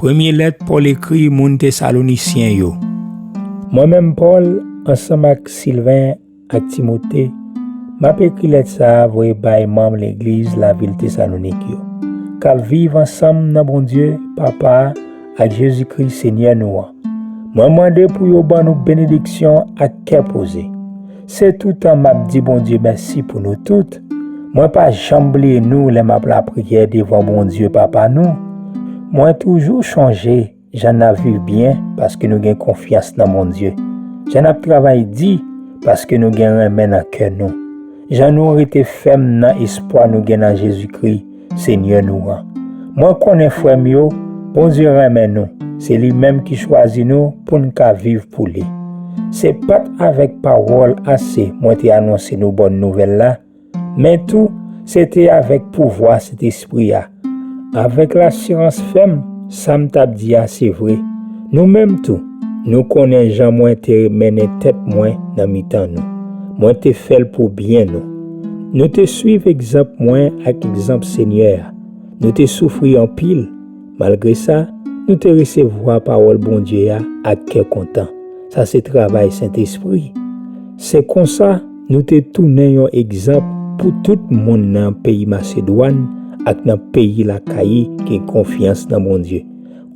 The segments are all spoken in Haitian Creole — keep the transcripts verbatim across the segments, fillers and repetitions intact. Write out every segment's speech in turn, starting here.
Premye lèt Pòl ekri moun Tesalonisyen yo. Mwen menm Pòl, ansanm ak Silven ak Timote, m ap ekri lèt sa a voye bay manm legliz lavil Tesalonik yo, k ap viv ansanm nan Bondye, Papa a, ak Jezikri, Senyè nou an. Mwen mande pou yo ban nou benediksyon ak kè poze. Se toutan m ap di Bondye mèsi pou nou tout. Mwen pa janm bliye nou lè m ap lapriyè devan Bondye, Papa nou. Mwen toujou chonje jan n ap viv byen paske nou gen konfyans nan Bondye, jan n ap travay di paske nou gen renmen nan kè nou, jan nou rete fèm nan espwa nou gen nan Jezikri, Senyè nou an. Mwen konnen, frè m yo, Bondye renmen nou. Se li menm ki chwazi nou pou n ka viv pou li. Se pa t avèk pawòl ase mwen te anonse nou bòn nouvèl la, men tou, se te avèk pouvwa Sentespri a, avèk lasirans fèm, sa m t ap di a se vre. Nou menm tou, nou konnen jan mwen te mennen tèt mwen nan mitan nou. Mwen te fè l pou byen nou. Nou te suiv egzanp mwen ak egzanp Senyè a. Nou te soufri anpil. Malgre sa, nou te resevwa pawòl Bondye a ak kè kontan. Sa se travay Sentespri. Se konsa, nou te tounen yon egzanp pou tout moun nan peyi Masedwàn ak nan peyi Lakayi ki gen konfyans nan Bondye.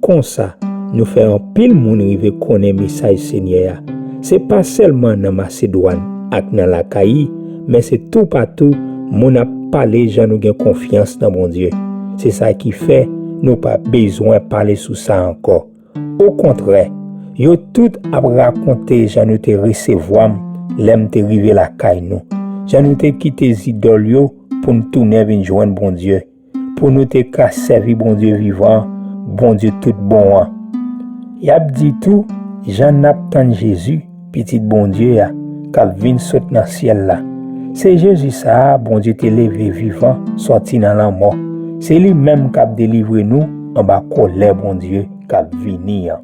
Konsa, nou fè anpil moun rive konnen mesaj Senyè a. Se pa sèlman nan Masedwàn ak nan Lakayi, men se toupatou moun ap pale jan nou gen konfyans nan Bondye. Se sa ki fè nou pa bezwen pale sou sa ankò. Okontrè, yo tout ap rakonte jan nou te resevwa m lè m te rive lakay nou, jan nou te kite zidòl yo pou n tounen vin jwenn Bondye, pou nou te ka sèvi Bondye vivan, Bondye tout bon an. Y ap di tou jan n ap tann Jezi, Pitit Bondye a, k ap vin sot nan syèl la. Se Jezi sa a Bondye te leve vivan sòti nan lanmò. Se li menm k ap delivre nou anba kòlè Bondye k ap vini an.